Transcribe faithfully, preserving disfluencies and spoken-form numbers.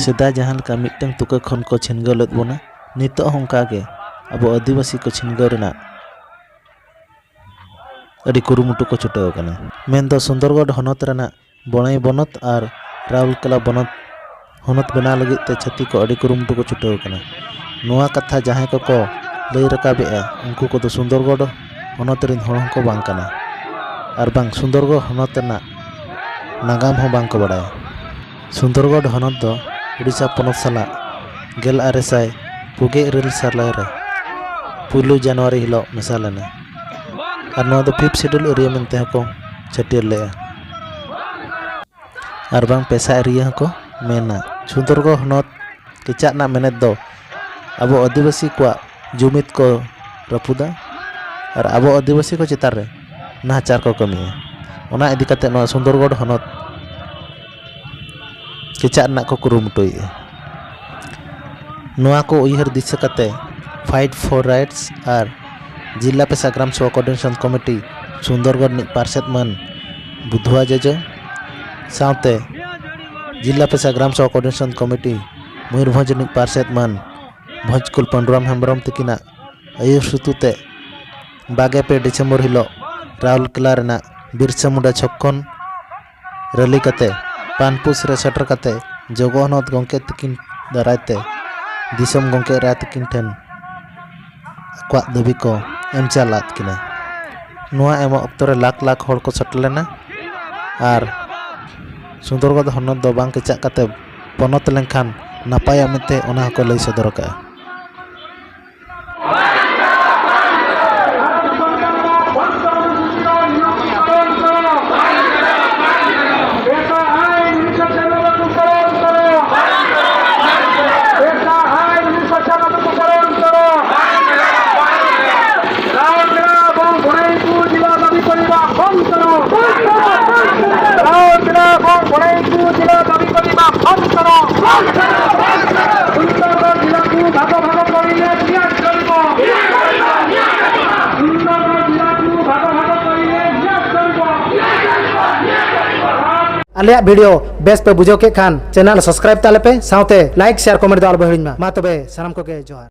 ᱥᱮᱫᱟᱭ ᱡᱟᱦᱟᱸ ᱞᱮᱠᱟ ᱢᱤᱫᱴᱟᱝ ᱛᱩᱠᱟᱹ ᱠᱷᱚᱱ ᱠᱚ ᱪᱷᱤᱱᱜᱟᱹᱣ ᱞᱮᱫ ᱵᱚᱱᱟ, ᱱᱤᱛᱚᱜ ᱦᱚᱸ ᱚᱱᱠᱟ ᱜᱮ ᱟᱵᱚ ᱟᱹᱫᱤᱵᱟᱹᱥᱤ ᱠᱚ ᱪᱷᱤᱱᱜᱟᱹᱣ ᱨᱮᱱᱟᱜ ᱟᱹᱰᱤ ᱠᱩᱨᱩᱢᱩᱴᱩ ᱠᱚ ᱪᱷᱩᱴᱟᱹᱣ ᱟᱠᱟᱱᱟ᱾ ᱢᱮᱱᱫᱚ ᱥᱩᱱᱫᱚᱨᱜᱚᱰ ᱦᱚᱱᱚᱛ ᱨᱮᱱᱟᱜ ᱵᱚᱬᱟᱭ ᱵᱚᱱᱚᱛ ᱟᱨ ᱨᱟᱣᱩᱞᱠᱮᱞᱟ ᱵᱚᱱᱚᱛ ᱦᱚᱱᱚᱛ ᱵᱮᱱᱟᱣ ᱞᱟᱹᱜᱤᱫ ᱛᱮ ᱪᱷᱟᱹᱛᱤᱠ ᱠᱚ ᱟᱹᱰᱤ ᱠᱩᱨᱩᱢᱩᱴᱩ ᱠᱚ ᱪᱷᱩᱴᱟᱹᱣ ᱟᱠᱟᱱᱟ᱾ ᱱᱚᱣᱟ ᱠᱟᱛᱷᱟ ᱡᱟᱦᱟᱸᱭ ᱠᱚᱠᱚ ᱞᱟᱹᱭ ᱨᱟᱠᱟᱵᱮᱫᱼᱟ, ᱩᱱᱠᱩ ᱠᱚᱫᱚ ᱥᱩᱱᱫᱚᱨᱜᱚᱰ ᱦᱚᱱᱚᱛ ᱨᱮᱱ ᱦᱚᱲ ᱦᱚᱸᱠᱚ ᱵᱟᱝ ᱠᱟᱱᱟ, ᱟᱨ ᱵᱟᱝ ᱥᱩᱱᱫᱚᱨᱜᱚᱰ ᱦᱚᱱᱚᱛ ᱨᱮᱱᱟᱜ ᱱᱟᱜᱟᱢ ᱦᱚᱸ ᱵᱟᱝ ᱠᱚ ᱵᱟᱲᱟᱭᱟ᱾ ᱥᱩᱱᱫᱚᱨᱜᱚᱰ ᱦᱚᱱᱚᱛ ᱫᱚ ᱩᱰᱤᱥᱟ ᱯᱚᱱᱚᱛ ᱥᱟᱞᱟᱜ ᱜᱮᱞ ᱟᱨᱮ ᱥᱟᱭ ᱯᱩᱜᱮ ᱤᱨᱟᱹᱞ ᱥᱟᱞᱮ ᱨᱮ ᱯᱩᱭᱞᱩ ᱡᱟᱱᱩᱣᱟᱨᱤ ᱦᱤᱞᱳᱜ ᱢᱮᱥᱟ ᱞᱮᱱᱟ, ᱟᱨ ᱱᱚᱣᱟ ᱫᱚ ᱯᱷᱤᱯᱛᱷ ᱥᱤᱰᱩᱞ ᱮᱨᱤᱭᱟ ᱢᱮᱱᱛᱮ ᱦᱚᱸᱠᱚ ᱪᱷᱟᱹᱴᱭᱟᱹᱨ ᱞᱮᱫᱼᱟ, ᱟᱨ ᱵᱟᱝ ᱯᱮᱥᱟ ᱮᱨᱤᱭᱟ ᱦᱚᱸᱠᱚ ᱢᱮᱱᱟ᱾ ᱥᱩᱱᱫᱚᱨᱜᱚᱰ ᱦᱚᱱᱚᱛ ᱠᱮᱪᱟᱜ ᱨᱮᱱᱟᱜ ᱢᱮᱱᱮᱛ ᱫᱚ ᱟᱵᱚ ᱟᱹᱫᱤᱵᱟᱹᱥᱤ ᱠᱚᱣᱟᱜ ᱡᱩᱢᱤᱫ ᱠᱚ ᱨᱟᱹᱯᱩᱫᱟ ᱟᱨ ᱟᱵᱚ ᱟᱹᱫᱤᱵᱟᱹᱥᱤ ᱠᱚ ᱪᱮᱛᱟᱱ ᱨᱮ ᱱᱟᱦᱟᱪᱟᱨ ᱠᱚ ᱠᱟᱹᱢᱤᱭᱟ᱾ ᱚᱱᱟ ᱤᱫᱤ ᱠᱟᱛᱮ ᱱᱚᱣᱟ ᱥᱩᱱᱫᱚᱨᱜᱚᱰ ᱦᱚᱱᱚᱛ ᱠᱮᱪᱟᱜ ᱨᱮᱱᱟᱜ ᱠᱚ ᱠᱩᱨᱩᱢᱩᱴᱩᱭᱮᱫᱼᱟ᱾ ᱱᱚᱣᱟ ᱠᱚ ᱩᱭᱦᱟᱹᱨ ᱫᱤᱥᱟᱹ ᱠᱟᱛᱮ Fight for Rights ᱟᱨ ᱡᱤᱞᱟ ᱯᱮᱥᱟ ᱜᱨᱟᱢ ᱥᱚᱵᱷᱟ ᱠᱳᱚᱨᱰᱤᱱᱮᱥᱚᱱ ᱠᱚᱢᱤᱴᱤ ᱥᱩᱱᱫᱚᱨᱜᱚᱰ ᱨᱤᱱᱤᱡ ᱯᱟᱨᱥᱮᱛ ᱢᱟᱹᱱ ᱵᱩᱫᱷᱩᱣᱟ ᱡᱚᱡᱚ ᱥᱟᱶᱛᱮ ᱡᱤᱞᱟ ᱯᱮᱥᱟ ᱜᱨᱟᱢ ᱥᱚᱵᱷᱟ ᱠᱳᱚᱨᱰᱤᱱᱮᱥᱚᱱ ᱠᱚᱢᱤᱴᱤ ᱢᱚᱭᱩᱨᱵᱷᱚᱸᱡᱽ ᱨᱤᱱᱤᱡ ᱯᱟᱨᱥᱮᱛ ᱢᱟᱹᱱ ᱵᱷᱚᱸᱡᱽᱠᱩᱞ ᱯᱟᱹᱰᱩᱨᱟᱢ ᱦᱮᱢᱵᱨᱚᱢ ᱛᱤᱠᱤᱱᱟᱜ ᱟᱹᱭᱩᱨ ᱥᱩᱛᱩᱜ ᱛᱮ ᱵᱟᱜᱮ ᱯᱮ ᱰᱤᱥᱮᱢᱵᱚᱨ ᱦᱤᱞᱳᱜ ᱨᱟᱣᱩᱞᱠᱮᱞᱟ ᱨᱮᱱᱟᱜ ᱵᱤᱨᱥᱟ ᱢᱩᱱᱰᱟ ᱪᱷᱚᱠ ᱠᱷᱚᱱ ᱨᱮᱞᱤ ᱠᱟᱛᱮ ᱯᱟᱱᱯᱩᱥ ᱨᱮ ᱥᱮᱴᱮᱨ ᱠᱟᱛᱮ ᱡᱚᱜᱚ ᱦᱚᱱᱚᱛ ᱜᱚᱢᱠᱮ ᱛᱤᱠᱤᱱ ᱫᱟᱨᱟᱭ ᱛᱮ ᱫᱤᱥᱚᱢ ᱜᱚᱢᱠᱮ ᱮᱨᱟ ᱛᱤᱠᱤᱱ ᱴᱷᱮᱱ ᱟᱠᱚᱣᱟᱜ ᱫᱟᱹᱵᱤ ᱠᱚ ᱮᱢ ᱪᱟᱞ ᱟᱫ ᱠᱤᱱᱟ᱾ ᱱᱚᱣᱟ ᱮᱢᱚᱜ ᱚᱠᱛᱚ ᱨᱮ ᱞᱟᱠᱷ ᱞᱟᱠᱷ ᱦᱚᱲ ᱠᱚ ᱥᱮᱴᱮᱨ ᱞᱮᱱᱟ ᱟᱨ ᱥᱩᱱᱫᱚᱨᱜᱚᱰ ᱦᱚᱱᱚᱛ ᱫᱚ ᱵᱟᱝ ᱠᱮᱪᱟᱜ ᱠᱟᱛᱮ ᱯᱚᱱᱚᱛ ᱞᱮᱱᱠᱷᱟᱱ ᱱᱟᱯᱟᱭᱚᱜ ᱢᱮᱱᱛᱮ ᱚᱱᱟ ᱦᱚᱸᱠᱚ ᱞᱟᱹᱭ ᱥᱚᱫᱚᱨ ᱟᱠᱟᱫᱼᱟ᱾ ᱟᱞᱮᱭᱟᱜ video ᱵᱮᱥ ᱯᱮ ᱵᱩᱡᱷᱟᱹᱣ ᱠᱮᱫ ᱠᱷᱟᱱ channel subscribe ᱛᱟᱞᱮ ᱯᱮ, ᱥᱟᱶᱛᱮ like, share, comment ᱫᱚ ᱟᱞᱚ ᱯᱮ ᱦᱤᱲᱤᱧ ᱢᱟ᱾ ᱢᱟ ᱛᱚᱵᱮ ᱥᱟᱱᱟᱢ ᱠᱚᱜᱮ ᱡᱚᱦᱟᱨ᱾